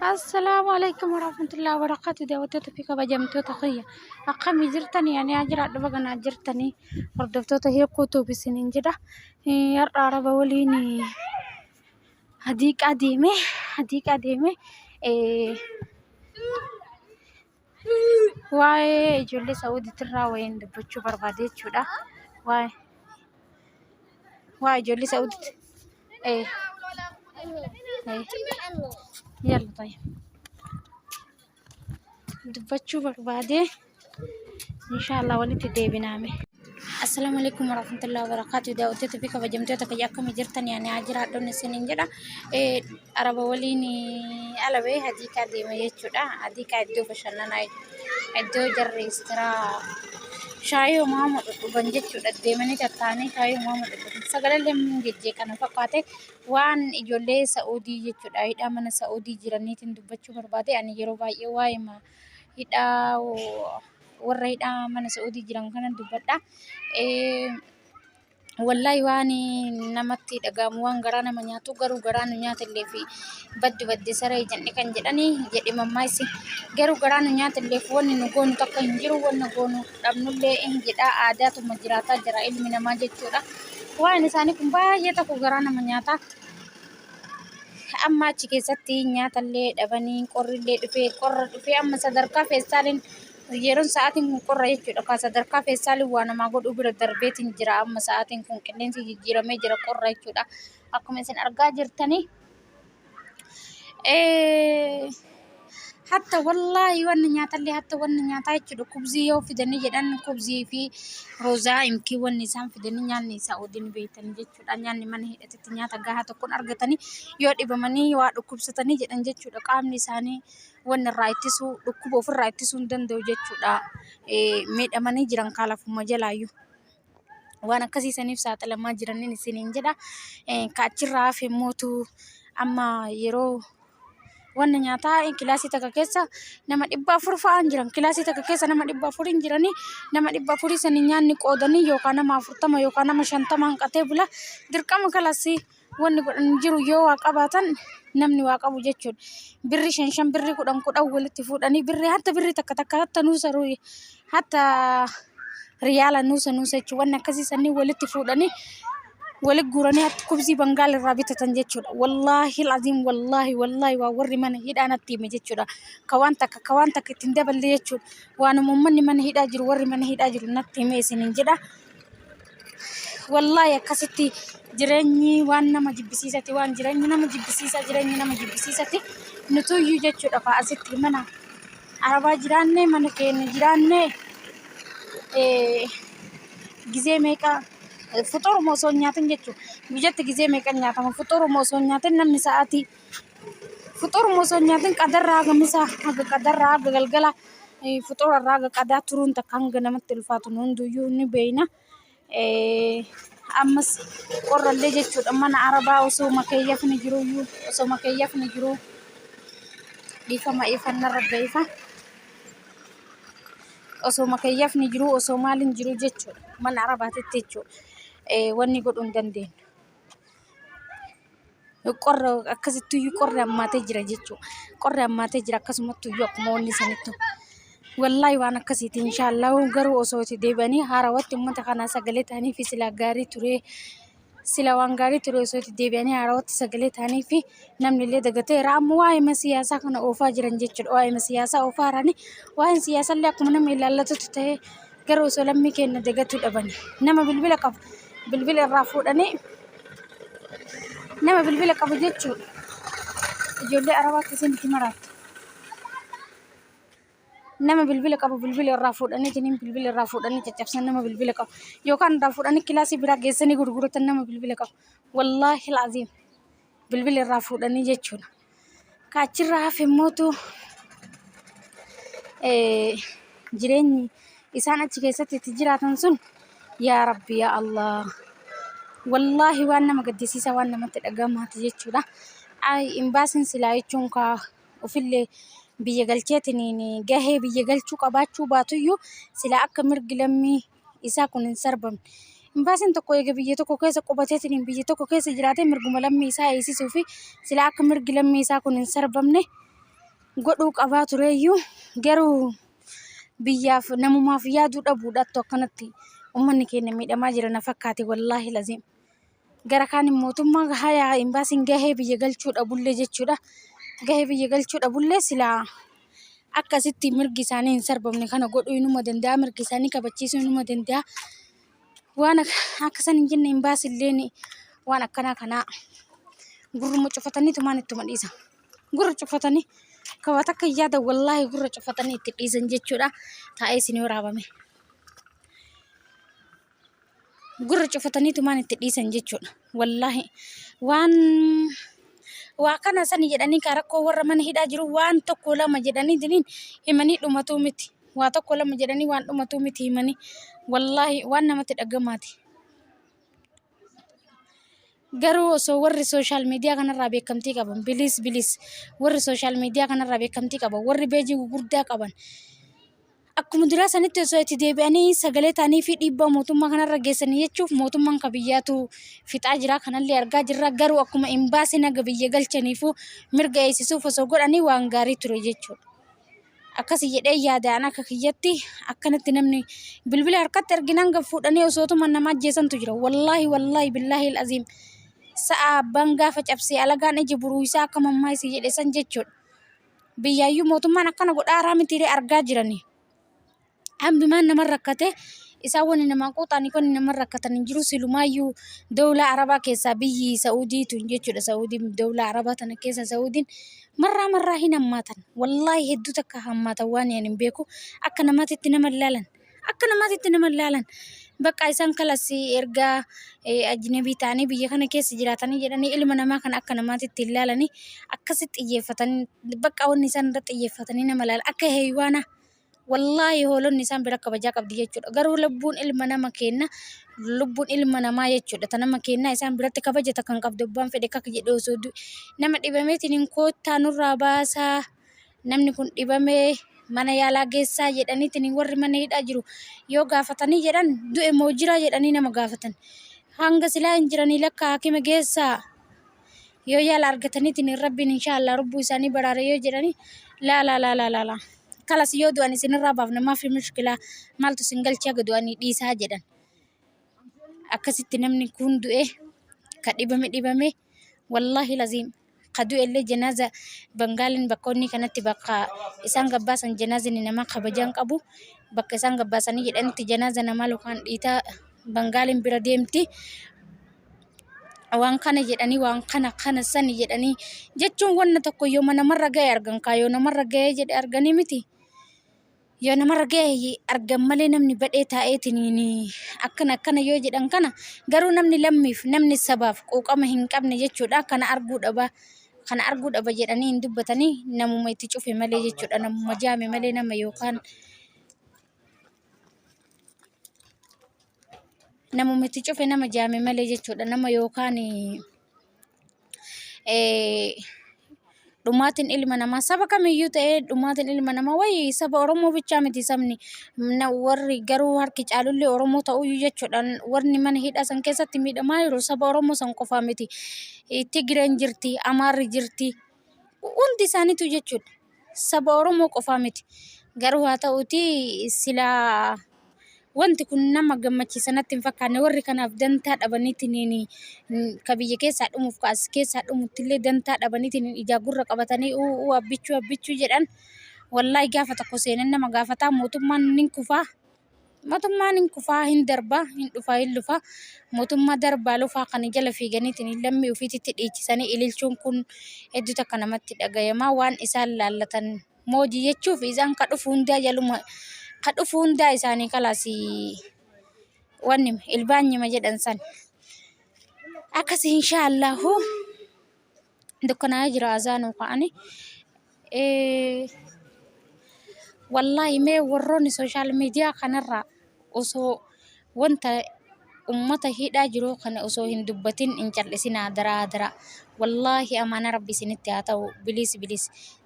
Assalaamu alaikum warahmatullahi wabarakatuh. Daawwattoota fi kabajamtoota kiyya. Akkamii jirtanii? Ani haa jiraadhu baganaa jirtanii. Hordoftoota hiikuu tuub isiniin jedha. Har'a araba waliin hadiiqaa deeme. Hadiiqaa deeme. Waa'ee ijoollee Saa'udiitirraa wayiin dubbachuu barbaade jechuudha. Waa'ee waa'ee ijoollee Saa'udiiti. Eh. Eh. Yalla tayyib. Dubbachuu barbaade. Inshaallah walitti deebinaame. Assalaamu alaikum warahmatullahi wabarakatuh. Daawwattoota fi kabajamtoota kiyya akkami jirtan yaani haa jiraadhuun isiniin jedha. Araba waliin ala bahee hadiiqaa deema jechuudha. Hadiiqaa iddoo bashannanaa iddoo jarri istiraa shaayii uumama dhudhugan jechuudha. Deemanii tattaanii shaayii uumama dhudhugan. Sagalee jejjeeqana fakkaate waan ijoollee Sa'uudii jechuudha. Hidhaa mana Sa'uudii jiraniitiin dubbachuu barbaade. Ani yeroo baay'ee waa'ee hidhaa warra hidhaa mana Sa'uudii jiran kanan dubbadha. Wallaahi waan namatti dhaga'amu waan garaa nama nyaatu garuu garaa nu nyaatellee fi baddu badde saree jenne kan jedhani jedhe mammaaysi. Garuu garaa nu nyaatellee fi wanni nu goonu takka hin jiru wanni goonu dhabnullee hin jedha aadaatuma jiraataa jira ilmi namaa jechuudha. Waan isaanii kun baay'ee tokko garaa nama nyaata. Amma achi keessatti nyaatallee dhabanii qorrillee dhufee qorra dhufee amma sadarkaa feestaaliin yeroon sa'aatiin kun qorra jechuudha. Kaa sadarkaa feestaaliin waa namaa godhuu bira darbeetiin jira amma sa'aatiin kun qilleensi jijjiiramee jira qorra jechuudha. Akkuma isin argaa jirtanii. Hatta wallaahi wanni nyaatallee hatta wanni nyaataa jechuudha kubzii yoo fidanii jedhan kubzii fi roozaa imkii wanni isaan fidanii nyaanni isaa waliin beektan jechuudha. Nyaanni mana hidhatetti nyaata gahaa tokkoon argatanii yoo dhibamanii waa dhukkubsatanii jedhan jechuudha. Qaamni isaanii wanni irraa ittisuu dhukkuba ofirraa ittisuu hin danda'u jechuudha. Miidhamanii jiran kaalafuma jalaayyuu. Waan akkasii saniif saaxilamaa jiraniin isiniin jedha. Ka achirraa hafe mootu amma yeroo wanna nyaataa kilaasii takka keessa nama 400 fa'aan jiran kilaasii takka keessa nama 400 hin jiranii nama 400 sanii nyaanni qoodanii yookaan nama 40 yookaan nama 50 hanqatee bula dirqama kalasii wanni godhan hin jiru yoo waa qabaatan namni waa qabu jechuudha. Birri shan shan birri kudhan kudhan walitti fuudhanii birri hatta birri takka takka hatta nuusa hatta riyaala nuusa nuusa jechuudha. Wanni akkasii sanii walitti fuudhanii walitti guuranii hatta kubzii bangaal irraa bitatan jechuudha. Wallaahi aziim wallaahi wallaahi waa warri mana hidhaa natti hime jechuudha. Ka waan takka ka waan takka ittiin daballe jechuudha. Waanuma uummanni mana hidhaa jiru warri mana hidhaa jiru natti hime isiniin jedha. Wallaahi akkasitti jireenyi waan nama jibbisiisati waan jireenyi nama jibbisiisa jireenyi nama jibbisiisati nutuyyuu jechuudha fa asitti mana arabaa jiraanne mana keenya jiraanne gizee meeqa fuxuruma osoo hin nyaatin jechuudha guyyatti gizee meeqa nyaatama fuxuruma osoo hin nyaatin namni sa'aatii fuxuruma osoo hin nyaatin qadarraa haga misaa haga qadarraa haga galgala fuxurarraa haga qadaa turuun takka hanga namatti ulfaatu nu hunduyyuu ni beeyna. Ammas qorrallee jechuudha mana arabaa osoo makeeyyafni jiruyyuu osoo makeeyyafni jiruu dhiifama ifannarra beeyfa osoo makeeyyafni jiruu osoo maaliin jiruu jechuudha mana arabaatitti jechuudha wanni godhuu hin dandeenyu. Qorra akkasittuyyuu qorri hammaatee jira jechuudha. Qorri hammaatee jira akkasumattuyyuu akkuma wanni sanittu. Wallaahi waan akkasiiti inshaallah garuu osoo itti deebi'anii haarawatti uummata kanaa sagalee ta'anii fi silaa gaarii ture. Sila waan gaarii ture osoo itti deebi'anii haarawatti sagalee ta'anii fi namni illee dagateera. Amma waa'ee siyaasaa kana oofaa jiran jechuudha. Waa'ee siyaasaa oofaa jirani. Waa'een siyaasaa illee akkuma nama ilaallatutti ta'ee garuu osoo lammii keenya dagatuu dhabani. Nama bilbila qabu bilbila irraa fuudhanii nama bilbila qabu jechuudha. Ijoollee arabaa keessatti itti maraattu. Nama bilbila qabu bilbila irraa fuudhanii jiniin bilbila irraa fuudhanii caccabsan nama bilbila qabu. Yookaan irraa fuudhanii kilaasii biraa geessanii gurguratan nama bilbila qabu. Wallaahi al'aziim bilbila irraa fuudhanii jechuudha. Ka achirraa hafe immootu jireenyi isaan achi keessatti itti jiraatan sun yaa rabbi yaa Allah wallaahi waan nama gaddisiisa waan namatti dhagamaati jechuudha. Ay imbaasiin silaa jechuun kaa ofillee biyya galcheetiniin gahee biyya galchuu qabaachuu baatuyyuu silaa akka mirgi lammii isaa kun hin sarbamne. Imbaasiin tokko eega biyya tokko keessa qubateetiin biyya tokko keessa jiraatee mirguma lammii isaa eegsisuu fi silaa akka mirgi lammii isaa kun hin sarbamne Godhuu qabaa tureeyyuu, garuu biyyaaf namumaaf yaaduu dhabuudhaattu akkanatti ummanni keenya miidhamaa jira na fakkaate, wallaahi laziim. Gara kaan mootummaa hayaa imbaasiin gahee biyya galchuu dhabullee jechuudha. Gahee biyya galchuu dhabullee silaa akkasitti mirgi isaanii hin sarbamne kana godhuu inuma danda'a, mirgi isaanii kabachiisuu inuma danda'a. Waan akka san hin jenne imbaasiilleen waan akkanaa kanaa gurruma cufataniitumaan ittuma dhiisa. Gurra cufatanii ka waa takka hin yaadan, wallaahi gurra cufatanii itti dhiisan jechuudha. Taa'ee isin waraabame. Gurra cufataniitumaan itti dhiisan jechuudha. Wallaahi waan waa kana sani jedhanii ka rakkoo warra mana hidhaa jiru waan tokko lama jedhanii diniin himanii dhumatuu miti. Waa tokko lama jedhanii waan dhumatuu miti himanii. Wallaahi waan namatti dhagamaati. Garuu osoo warri social media kanarraa beekamtii qaban, please, please, warri social media kanarraa beekamtii qaban, warri beejii gurguddaa qaban, akkuma duraa sanitti osoo itti deebi'anii sagalee ta'anii fi dhiibbaa mootummaa kanarra geessanii jechuuf, mootummaan ka biyyaatu fixaa jira, kanallee argaa jirra. Garuu akkuma imbaasii naga biyya galchaniifu mirga eegsisuuf osoo godhanii waan gaarii ture jechuudha. Akkasi jedhee yaadaan akka kiyyatti akkanatti namni bilbila harkatti arginaan gad fuudhanii osootuma nama ajjeesantu jira. Wallaahi, wallaahi, billaahi aziim. Sa'a abbaan gaafa cabsee alagaan ija buruu isaa akka mammaayisi jedhe san jechuudha. Biyyaayyuu mootummaan akkana godhaa haaraa mitiilee argaa jiranii. Hambimaan nama rakkate isaan wanni namaa quuxanii wanni nama rakkatan hin jiru. Silumaayyuu dawlaa arabaa keessaa biyyi Sa'uudii tun jechuudha. Sa'uudiin dawlaa arabaa tana keessa Sa'uudiin marraa marraa hin hammaatan. Wallaahi hedduu takka hammaatan, waan ani hin beeku. Akka namaatitti nama hin laalan. Akka namaatitti nama hin laalan. Bakka isaan kalas erga ajnabii ta'anii biyya kana keessa jiraatanii jedhanii ilma namaa kana akka namaatitti hin laalanii, akkasitti xiyyeeffatanii, bakka wanni isaan irratti xiyyeeffatanii nama laalan akka heeywaana. Wallaahi hoolonni isaan bira kabajaa qabdi jechuudha. Garuu lubbuun ilma nama keenna, lubbuun ilma namaa jechuudha. Ta nama keenna isaan biratti kabaja takka hin qabdu. Abbaan fedhe kaka jedhe osoo nama dhibameetiin hin koottaa nurraa baasaa, namni kun dhibamee mana yaalaa geessaa jedhaniitiin warri mana hidhaa jiru yoo gaafatanii jedhan, du'e moo jira jedhanii nama gaafatan. Hanga silaa hin jiranii lakka hakima geessaa, yoo yaala argataniitiin rabbiin inshaallah lubbuu isaanii baraare yoo jedhanii, laa laa laa laa laa laa, kalas yoo du'an isinirraa baafna, maafi mushkilaa, maaltu isin galchee, haga du'anii dhiisaa jedhan. Akkasitti namni kun du'e, ka dhibame dhibame, wallaahi laziim ka du'e illee janaaza Bangaaliin bakka inni kanatti bakka isaan gabbaasan janaazani namaa kabajaan qabu, bakka isaan gabbaasanii jedhanitti janaaza namaa lukaan dhiitaa Bangaaliin bira deemti. Waan kana jedhanii, waan kana kana sani jedhanii jechuun wanna tokko yooma namarra ga'e argan kaa, yoo namarra ga'ee jedhe arganii miti. Yoo namarra ga'e argan malee namni badhee taa'eetiin akkana akkana yoo jedhan kana, garuu namni lammiif namni sabaaf quuqama hin qabne jechuudha, kana arguu dhaba, kana arguu dhaba jedhanii hin dubbatanii, namuma itti cufe malee jechuudha, namuma jaame malee, nama yookaan namuma itti cufe, nama jaame malee jechuudha. Nama yookaan dhumaatiin ilma namaa saba kamiyyuu ta'ee, dhumaatiin ilma namaa wayi saba Oromoo bichaa miti. Sabni warri garuu harki caalullee Oromoo ta'uyyuu jechuudha, warri mana hidhaa san keessatti miidhamaa jiru saba Oromoo san qofaa miti. Tigireen jirti, Amaarri jirti, hundi isaaniitu jechuudha. Saba Oromoo qofaa miti. Garuu haa ta'uuti silaa wanti kun nama gammachiisa natti hin fakkaanne. Warri kanaaf dantaa dhabaniitiin, ka biyya keessaa dhumuuf, ka as keessaa dhumuttillee dantaa dhabaniitiin ijaa gurra qabatanii uu abbichuu abbichuu jedhan. Wallaahi gaafa tokko seenan nama gaafataa mootummaan ni kufaa. Mootummaan hin kufaa, hin darbaa, hin dhufaa, hin lufaa. Mootummaa darbaa lufaa kana jala fiiganiitiin lammii ofiititti dhiichisanii ililchuun kun hedduu takka namatti dhagayamaa. Waan isaan laallatan moojii jechuuf isaan ka dhufu hundaa jaluma, ka dhufu hundaa isaanii kalaas wanni ilbaanyima jedhan san akkasi. Inshaallahu dukkanaa'ee jira, azaanuu ka'anii. Wallaahi mee warroonni social media kanarraa osoo wanta ummata hidhaa jiru kana osoo hin dubbatin hin cal'isinaa, daraa daraa. Wallaahi amaana rabbi isinitti haa ta'u. Please, please,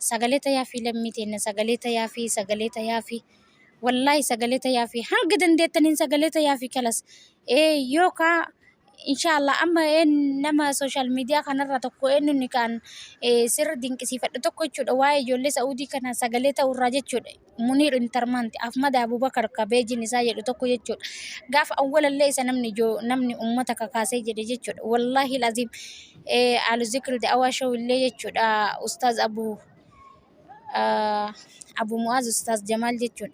sagalee tayaa fi lammii teenna sagalee tayaa fi sagalee tayaa fi, wallaahi sagalee tayaa fi, hanga dandeettaniin sagalee tayaa fi kalas yookaa. Inshaallah amma nama sooshaal miidiyaa kanarra tokko eenyuun kan sirri dinqisiifadhu tokko jechuudha waa'ee ijoollee Sa'uudii kana sagalee ta'urraa jechuudha. Muniir Intarmaanti Ahmad Abubakar ka beejiin isaa jedhu tokko jechuudha. Gaafa awwalallee isa namni namni ummata kakaasee jedhe jechuudha. Wallaahi laziim Alu Zikri Da'awaa Show illee jechuudha. Ustaaz Abu Abu Mu'aaz Ustaaz Jamaal jechuudha.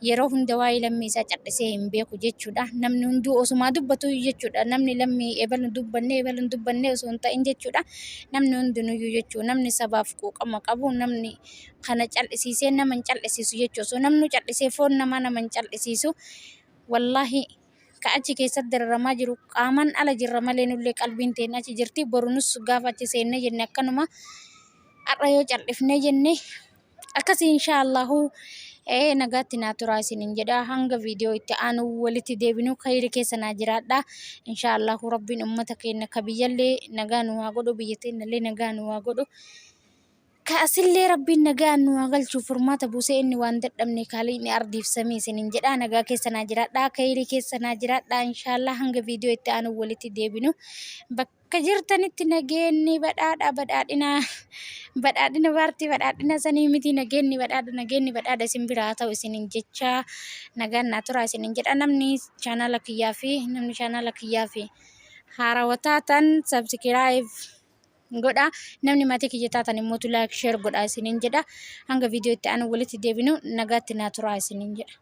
Yeroo hunda waa'ee lammii isaa cal'isee hin beeku jechuudha. Namni hunduu osumaa dubbatu jechuudha. Namni lammii ebalu dubbanne ebalu hin dubbanne osoo hin ta'in jechuudha. Namni hundinuyyuu jechuudha. Namni sabaaf quuqama qabu namni kana cal'isiisee nama hin cal'isiisu jechuudha. Osoo namni cal'isee foon namaa nama hin cal'isiisu. Wallaahi ka achi keessatti dararamaa jiru qaaman ala jirra malee nullee qalbiin teenya achi jirti. Boru nus gaafa achi seennee jenne akkanuma har'a yoo cal'ifnee jenne akkasii inshaa Allahu nagaatti naa turaa isinin jedha hanga viidiyoo itti aanu walitti deebinu kayri keessa naa jiraadha inshaa Allahu rabbiin ummata keenya ka biyyallee nagaa nu haa godhu biyya teenyallee nagaa nu haa godhu ka asillee rabbiin nagaa nu haa galchu furmaata buusee inni waan dadhabne kaaliqni ardiif samii isinin jedha nagaa keessa naa jiraadha kayri keessa naa jiraadha inshaa Allah hanga viidiyoo itti aanu walitti deebinu bakka Bakka jirtanitti nageenni badhaadha badhaadhina badhaadhina paartii badhaadhina sanii miti nageenni badhaadha nageenni badhaadha isin biraa haa ta'u isinin jecha nagaan naa turaa isinin jedha namni chaanaala kiyyaa fi namni chaanaala kiyyaa fi haarawa taatan sabsikiraayib godha namni maatii kiyya taatan immoo laayik sheer godha isinin jedha hanga viidiyoo itti aanu walitti deebinu nagaatti naa turaa isinin jedha.